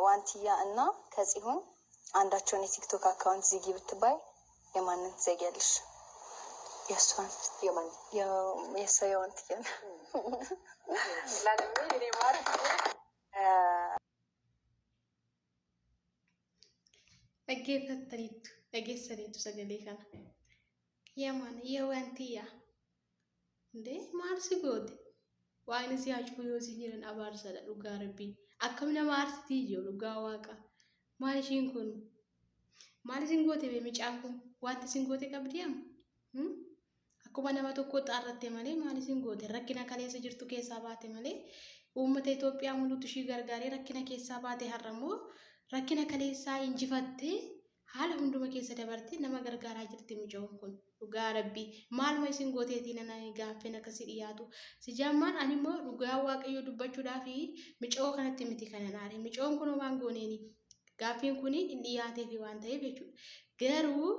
ከዋንትያ እና ከፂሁን አንዳቸውን የቲክቶክ አካውንት ዝጊ ብትባይ የማንን ትዘጊያለሽ? የእሷን። የማን? የእሷ የዋንትያን። Dhaggeeffattaniittu, dhageessaniittu sagalee kana. Yaman yewantiya. Indee maal si goote? Waaqni si haa cufu yoo siin jedhan abaarsadha dhugaa rabbii. Akkam nama aarsitii jiru dhugaa waaqa. Maal ishiin kun? Maal isin goote bee micaan kun? Wanti isin goote qabdii amma? Akkuma nama tokkoo xaarratte malee maal isin goote? Rakkina kaleessa jirtu keessaa baate malee uummata Itoophiyaa muluutu ishii gargaaree rakkina keessaa baate har'a immoo rakkina kaleessaa injifattee haala hunduma keessa dabartee nama gargaaraa jirti mucoon kun. Dhugaa rabbii maaluma isin gooteetii nana gaaffeen akkasii dhiyaatu. Sijaammaan ani immoo dhugaa waaqayyoo dubbachuudhaaf micoo kanatti miti kanan aare. Micoon kun homaan gooneeni. Gaaffiin kun hin dhiyaateefi waan ta'eef jechuudha. Garuu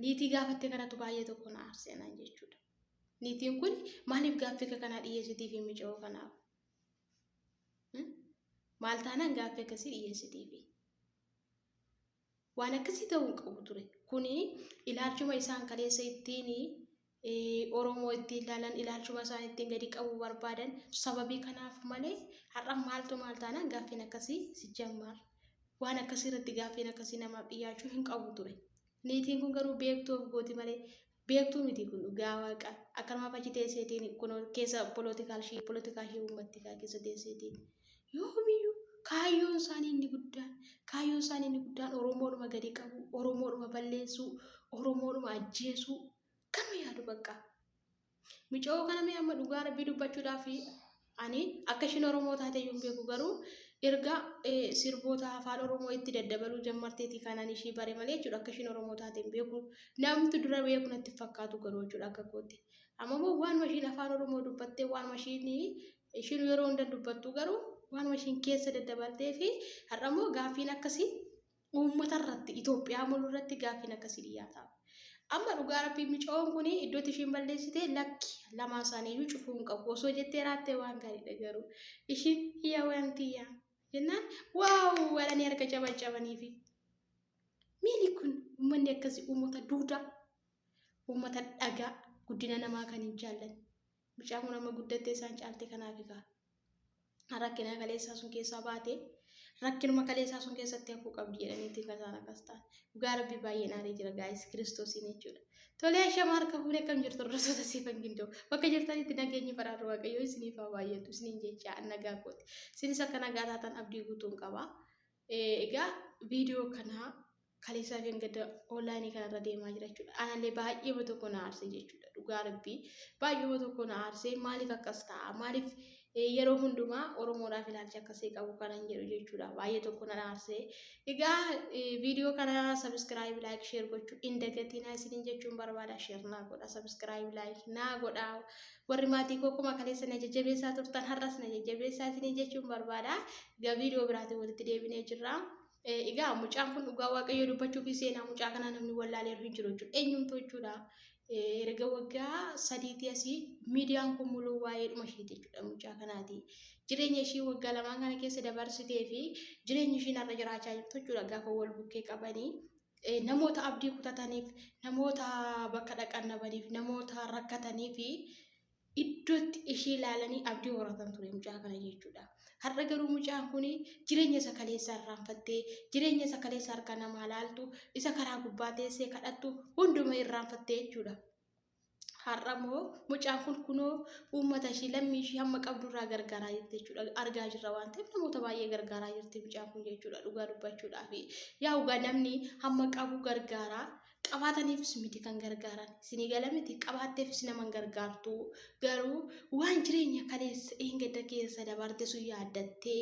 niitii gaafatte kanatu baay'ee tokko na aarse anaan jechuudha. Niitiin kun maaliif gaaffii akka kanaa dhiyeessitiifi micoo kanaaf? Maal taanaan gaaffii akkasii dhiyeessitiifi? Waan akkasii ta'uu hin qabu ture. Kuni ilaalchuma isaan kaleessa ittiin Oromoo ittiin ilaalan, ilaalchuma isaan ittiin gadi qabuu barbaadan sababii kanaaf malee har'a maaltu maal taanaan gaaffiin akkasii si jammaar. Waan akkasii irratti gaaffiin akkasii namaaf dhiyaachuu hin qabu ture. Niitiin kun garuu beektuu of gooti malee beektuu miti kun dhugaa waaqa. Akkanumaaf achi teesseetiin kun keessa polootikaal ishii polotikaa ishii uummatti kaa keessa teesseetiin. Yoomiyyuu kaayyoon isaanii inni guddaan kaayyoon isaanii inni guddaan Oromoodhuma gadi qabu, Oromoodhuma balleessuu, Oromoodhuma ajjeesuu kanuma yaadu bakka. Micoo kana mee amma dhugaa rabbii dubbachuudhaaf ani akka ishiin Oromoo taate iyyuu hin beeku garuu erga sirboota afaan Oromoo itti daddabaluu jammarteeti kanan ishii bare malee jechuudha akka ishiin Oromoo taate hin beeku. Namtu dura beeku natti fakkaatu garuu jechuudha akka kootti. Amma immoo waanuma ishiin afaan Oromoo dubbattee waanuma ishiin ishiin yeroo hunda dubbattu garuu waanuma ishiin keessa daddabaltee fi har'a immoo gaaffiin akkasii uummata irratti Itoophiyaa muluu irratti gaaffiin akkasii dhiyaata. Amma dhugaa rabbii micoon kun iddootti ishiin balleessite lakki lamaan isaanii iyyuu cufuu hin qabu. Osoo jettee raattee waan gaariidha garuu ishiin yaa wantiyyaa jennaan waaw jedhanii harka cabacabaniifi. Miili kun uummanni akkasii uummata duudaa uummata dhagaa guddina namaa kan hin jaallanne. Mucaan kun amma guddattee isaan caalte kanaaf egaa rakkina kaleessaa sun keessaa baate rakkinuma kaleessaa sun keessatti hafuu qabdi jedhaniitiin kan isaan akkas ta'an. Dhugaa rabbii baay'een aaree jira gaayis kiristoosiin jechuudha. Tolee ashama harka fuunee akkam jirtu hordoftoota siifan gindoo bakka jirtanitti nageenyi badhaadha waaqayyoo isiniif haa baay'atu isiniin jecha nagaa kooti. Isinis akka nagaa taatan abdii guutuun qaba. Egaa viidiyoo kana kaleessaa fi hanga onlaayinii kanarra deemaa jira jechuudha. Anallee baay'eema tokko na aarse jechuudha. Dhugaa rabbii baay'eema tokko na aarse maaliif akkas ta'a maaliif yeroo hundumaa Oromoodhaaf ilaalcha akkasii qabu kanan jedhu jechuudha. Baay'ee tokko na aarse. Egaa viidiyoo kana sabiskiraayib laayik sheer gochuu hin dagatinaa isiniin jechuun barbaada. Sheer naa godha sabiskiraayib laayik naa godha. Warri maatii koo akkuma kaleessa na jajjabeessaa turtan har'as na jajjabeessaa isiniin jechuun barbaada. Egaa viidiyoo biraatiin walitti deebinee jirra. Egaa mucaan kun dhugaa waaqayyoo dubbachuu fi seenaa mucaa kanaa namni wallaaleeru hin jiru jechuudha. Eenyumtuu jechuudha. Erga waggaa sadiitii asii miidiyaan kun muluu waa'eedhuma ishiiti jechuudha mucaa kanaati. Jireenya ishii waggaa lamaan kana keessa dabarsitee fi jireenya ishiin har'a jiraachaa jirtu jechuudha gaafa wal bukkee qabanii. Namoota abdii kutataniif, namoota bakka dhaqan dhabaniif, namoota rakkatanii fi iddootti ishee ilaalanii abdii horatan ture mucaa kana jechuudha. Har'a garuu mucaan kun jireenya isa kaleessaa irraanfattee, jireenya isa kaleessa harka namaa laaltu, isa karaa gubbaa teessee kadhattu hunduma irraanfattee jechuudha. Har'a immoo mucaan kun kunoo uummata ishii lammii ishii hamma qabdu irraa gargaaraa jirti jechuudha. Argaa jirra waan ta'eef namoota baay'ee gargaaraa jirti mucaan kun jechuudha dhugaa dubbachuudhaaf. Yaa dhugaa namni hamma qabu gargaaraa. Qabaataniifis miti kan gargaaran. Isinii gala miti qabaatteefis nama hin gargaartu. Garuu waan jireenya kaleessa eengadda keessa dabarte sun yaaddattee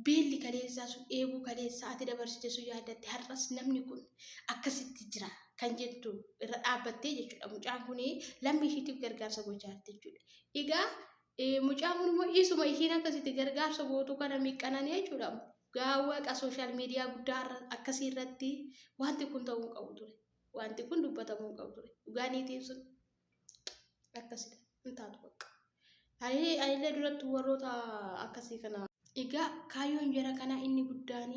beelli kaleessaa sun dheebuu kaleessaa ati dabarsite sun yaaddatte har'as namni kun akkasitti jira kan jettu irra dhaabbattee jechuudha. Mucaan kun lammii ishiitiif gargaarsa gochaa jirti jechuudha. Egaa mucaan kun immoo isuma ishiin akkasitti gargaarsa gootu kana miqqananii jechuudha. Gaawwaqa sooshaal miidiyaa guddaa akkasii irratti wanti kun ta'uu hin qabu ture. Wanti kun dubbatamuu hin qabu ture. Dhugaa niitiin sun akkasidha. Hin taatu bakka. Anillee duratti warroota akkasii kana. Egaa kaayyoon jara kanaa inni guddaan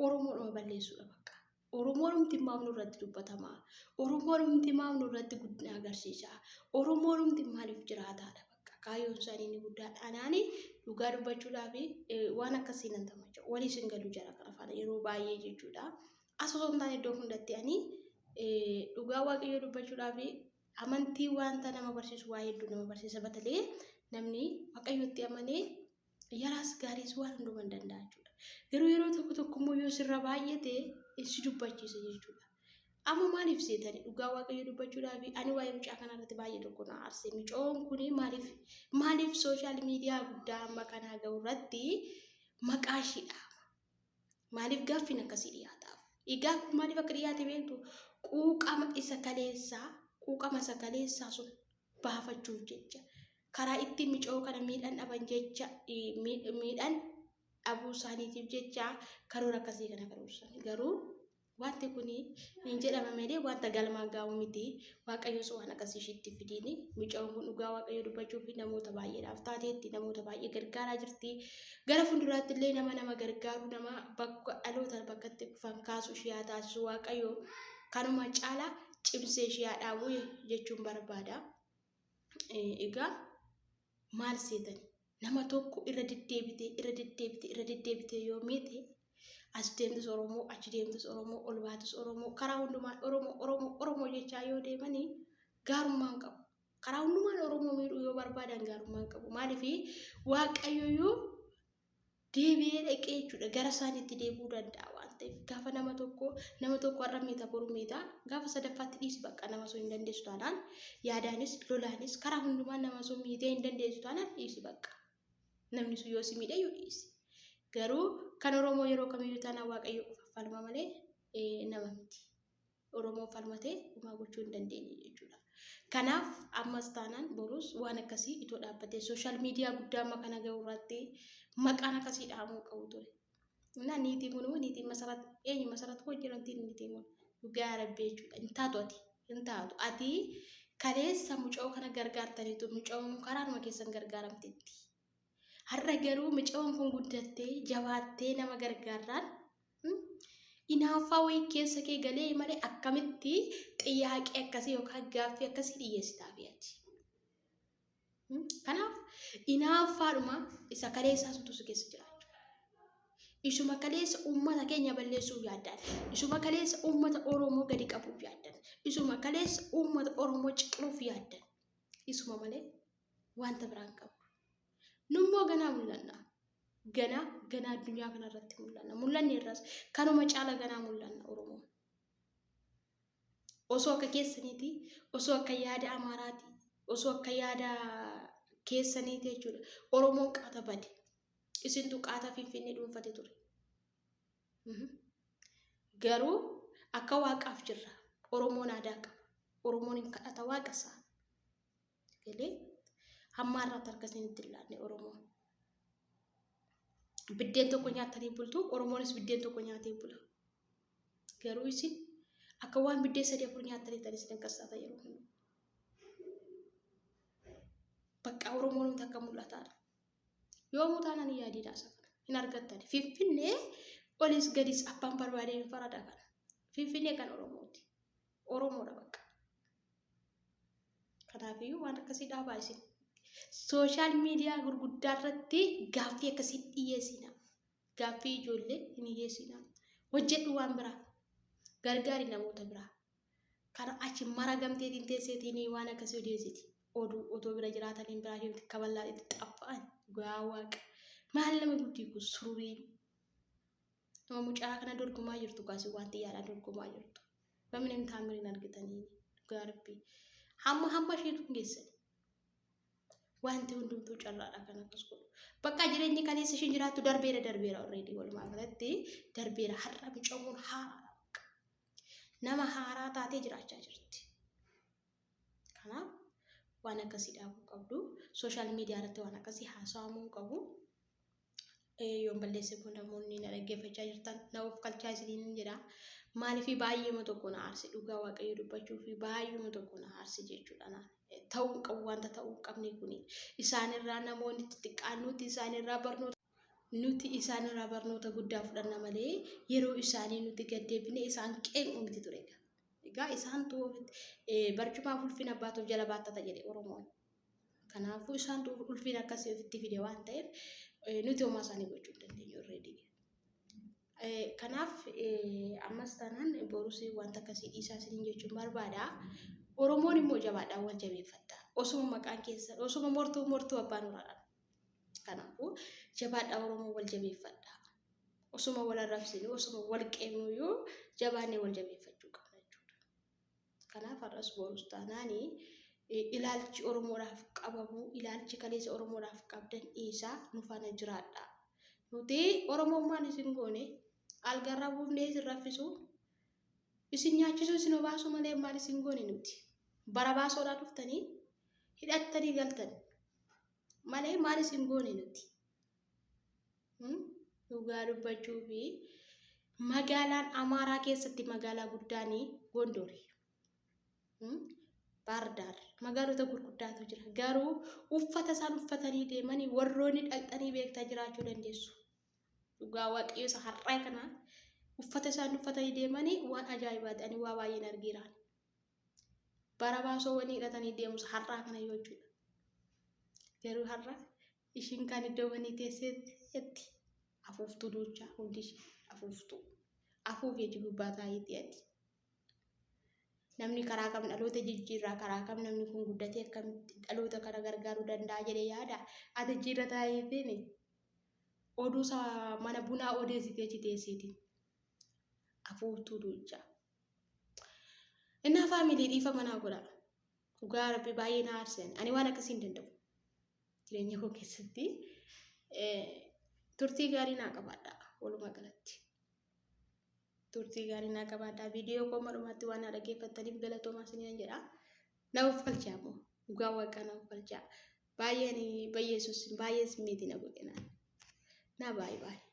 Oromoodhuma balleessuudha bakka. Oromoodhumti maaf nurratti dubbatama? Oromoodhumti maaf nurratti guddina agarsiisa? Oromoodhumti maaliif jiraataadha bakka. Kaayyoon isaanii inni guddaan anaani dhugaa dubbachuudhaaf waan akkasii nan tamacha. Waliis hin galu jara kana faana yeroo baay'ee jechuudha. As osoo hin taane iddoo hundatti ani dhugaa Waaqayyoo dubbachuudhaaf amantii wanta nama barsiisu waa hedduu nama barsiisa batalee namni Waaqayyootti amanee yaraas gaariis waan hundumaa hin danda'a jechuudha. Garuu yeroo tokko tokko immoo yoo sirra baay'ate si dubbachiisa jechuudha. Amma maaliif seetani dhugaa Waaqayyoo dubbachuudhaaf ani waa'ee mucaa kanaa irratti baay'ee tokko na aarse. Mucoon kun maaliif maaliif social media guddaa amma kanaa ga'u irratti maqaa ishii dhaama? Maaliif gaaffiin akkasii dhiyaataaf? Egaa kun maaliif akka dhiyaate beektu? Quuqama isa kaleessaa, quuqama isa kaleessaa sun baafachuuf jecha karaa ittiin micoo kana miidhan dhaban jecha miidhan dhabuu isaaniitiif jecha karoora akkasii kana karoorsan. Garuu wanti kun hin jedhama malee wanta galmaan ga'u miti. Waaqayyos waan akkasii ishiitti fidiini. Micoon kun dhugaa Waaqayyo dubbachuu fi namoota baay'eedhaaf taateetti namoota baay'ee gargaaraa jirti. Gara fuulduraatti illee nama nama gargaaru nama bakka dhaloota bakka itti kufan kaasu ishee haa taasisu Waaqayyo kanuma caalaa cimsee ishee haa dhaabu jechuun barbaada. Egaa maal seetani? Nama tokko irra deddeebitee irra deddeebitee irra deddeebitee yoo miite as deemtus Oromoo, achi deemtus Oromoo, ol baatus Oromoo, karaa hundumaan Oromoo, Oromoo, Oromoo jechaa yoo deemanii gaarummaan qabu. Karaa hundumaan Oromoo miidhuu yoo barbaadan gaarummaan qabu. Maaliif Waaqayyoyyuu deebi'ee dhaqee jechuudha gara isaaniitti deebi'uu danda'a waan ta'eef gaafa nama tokko har'a miita boru miita gaafa sadaffaatti dhiisi bakka nama sun hin dandeessu taanaan yaadaanis lolaanis karaa hundumaan nama sun miitee hin dandeessu taanaan dhiisi bakka namni sun yoo si miidhe yoo dhiisi garuu kan Oromoo yeroo kamiyyuu taanaan Waaqayyo qofa falma malee nama miti. Oromoo falmatee homaa gochuu hin dandeenye jechuudha. Kanaaf ammas taanaan borus waan akkasii itoo dhaabbatee social media guddaa amma kana gahu irratti maqaan akkasii dhahamuu qabu ture. Innaa niitiin kun immoo niitiin Masarat eenyu Masarat hoo jedhamtiin niitiin kun dhugaa rabbii jechuudha. Hin taatu ati hin taatu ati kaleessa mucoo kana gargaartaniitu mucoon karaanuma keessan gargaaramteetti. Har'a garuu mucoon kun guddattee jabaattee nama gargaarraan inaaffaa wayii keessa kee galee malee akkamitti xiyyaaqee akkasii yookaan gaaffii akkasii dhiyyeessitaaf ati. Kanaaf inaaffaadhuma isa kaleessaa suntu si keessa jira jechuudha. Isuma kaleessa uummata keenya balleessuuf yaaddan. Isuma kaleessa uummata Oromoo gadi qabuuf yaaddan. Isuma kaleessa uummata Oromoo ciqiluuf yaaddan. Isuma malee wanta biraan qabu. Nummoo ganaa mul'anna. Ganaa ganaa addunyaa kanarratti mul'anna. Mul'anni irras kanuma caala ganaa mul'anna Oromoon. Osoo akka keessaniiti, osoo akka yaada Amaaraati, osoo akka yaada keessaniiti jechuudha. Oromoon qaata bade. Isintu qaata Finfinnee dhuunfate ture. Garuu akka waaqaaf jirra. Oromoon aadaa qaba. Oromoon hin kadhata waaqa isaa. Galee hamma har'aatti harka isinitti hin laanne Oromoon. Biddeen tokko nyaatanii bultu, Oromoonis biddeen tokko nyaatee bula. Garuu isin akka waan biddeen sadii afur nyaattanii ta'an isin akkas taata yeroo hundumaa. Bakka Oromoon takka mul'ataadha. Yoomuu taanaan hin yaadiidha isa kana. Hin argattan. Finfinnee olis gadis abbaan barbaadee hin farada kana. Finfinnee kan Oromooti. Oromoodha bakka. Kanaafiyyuu waan akkasii dhaabaa isin. Social media gurguddaa irratti gaaffii akkasii dhiyeessina. Gaaffii ijoollee hin dhiyeessina. Hojjedhu waan biraa. Gargaari namoota biraa. Kana achi mara gamteetiin teesseetiin waan akkasii odeessiti. Oduu otoo bira jiraataniin biraa deemti kaballaa itti xaffa'an. Dhugaa waaqa. Maal nama guddii kun sururiin. Nama mucaa kana dorgomaa jirtu kaasii waan xiyyaadhaan dorgomaa jirtu. Baminim taamiriin argitanii dhugaa rabbii. Hamma hamma isheetu hin geessani. Wanti hundumtuu carraadha kan akkas godhu. Bakka jireenyi kaleessa isheen jiraattu darbeera darbeera already walumaa galatti darbeera har'a mucaan haaraadha bakka. Nama haaraa taatee jiraachaa jirti. Kanaaf waan akkasii dhaabuu qabdu. Social media irratti waan akkasii haasa'amuu qabu. Yoon balleesse kun namoonni na dhaggeeffachaa jirtan na of kalchaa isiniin jedha. Maaliif baay'eema tokko na aarse dhugaa Waaqayyo dubbachuu fi baay'eema tokko na aarse jechuudha naan. Ta'uu qabu wanta ta'uu hin qabne kuni isaanirraa namoonni xixiqqaan nuti isaanirraa barnoota. Nuti isaan irraa barnoota guddaa fudhanna malee yeroo isaanii nuti gad deebinee isaan qeeqnu miti ture. Egaa isaantu barcumaaf ulfina abbaatu of jala baattata jedhe Oromoon. Kanaafuu isaantu ulfina akkasii ofitti fide waan ta'eef nuti homaa isaanii gochuu hin dandeenyu already. Kanaaf ammas taanaan borus wanta akkasii dhiisaa isiniin jechuun barbaada. Oromoon immoo jabaadhaan wal jabeeffatta. Osuma maqaan keessan osuma mortuu mortuu abbaan horaadhaan. Kanaafuu jabaadhaa Oromoo wal jabeeffadha. Osuma wal arrabsinu osuma wal qeeqnu iyyuu jabaannee wal jabeeffachuu qabna jechuudha. Kanaaf har'as borus taanaani ilaalchi Oromoodhaaf qabamu ilaalchi kaleessa Oromoodhaaf qabdan dhiisaa nu faana jiraadha. Nuti Oromummaan isin goone algarraa buufnee isin raffisu isin nyaachisuu isin obaasuu malee maal isin goone nuti. Bara baasoodhaa dhuftanii hidhattanii galtan malee maal isin goone nuti. Dhugaa dubbachuu fi magaalaan Amaaraa keessatti magaalaa guddaan Gondori. Baardaar magaalota gurguddaatu jira. Garuu uffata isaan uffatanii deemanii warroonni dhaqxanii beektaa jiraachuu dandeessu. Dhugaa waaqayyo isa har'aa kana uffata isaan uffatanii deemanii waan ajaa'ibaati. Ani waa baay'een argeera. Bara baasoo wanii hidhatanii deemus har'aa kana yoo jechuudha. Garuu har'a ishiin kan iddoo wanii teesseetti afuuftuu duuchaa hundi ishee afuuftuu. Afuuf jechi gubbaa taa'iitii ati. Namni karaa kam dhaloota jijjiirraa karaa kam namni kun guddatee akkamitti dhaloota kana gargaaruu danda'a jedhee yaada. Ati jijjiirra taa'iitiin oduu mana bunaa odeessitee achi teessiitiin. Afuuftuu duuchaa. Innaa faamilii dhiifama naa godha. Dhugaa rabbi baay'ee na aarsan. Ani waan akkasii hin danda'u. Jireenya koo keessatti turtii gaarii naa qabaadha walumaa galatti. Turtii gaarii naa qabaadha. Viidiyoo koo amma waan na dhaggeeffattaniif galatoomaa isiniin jedha. Na uffalchaa immoo dhugaa waaqaa na uffalchaa. Baay'ee ani bayyeessus baay'ee simmeetii na godhe naan. Na baay'ee baay'ee.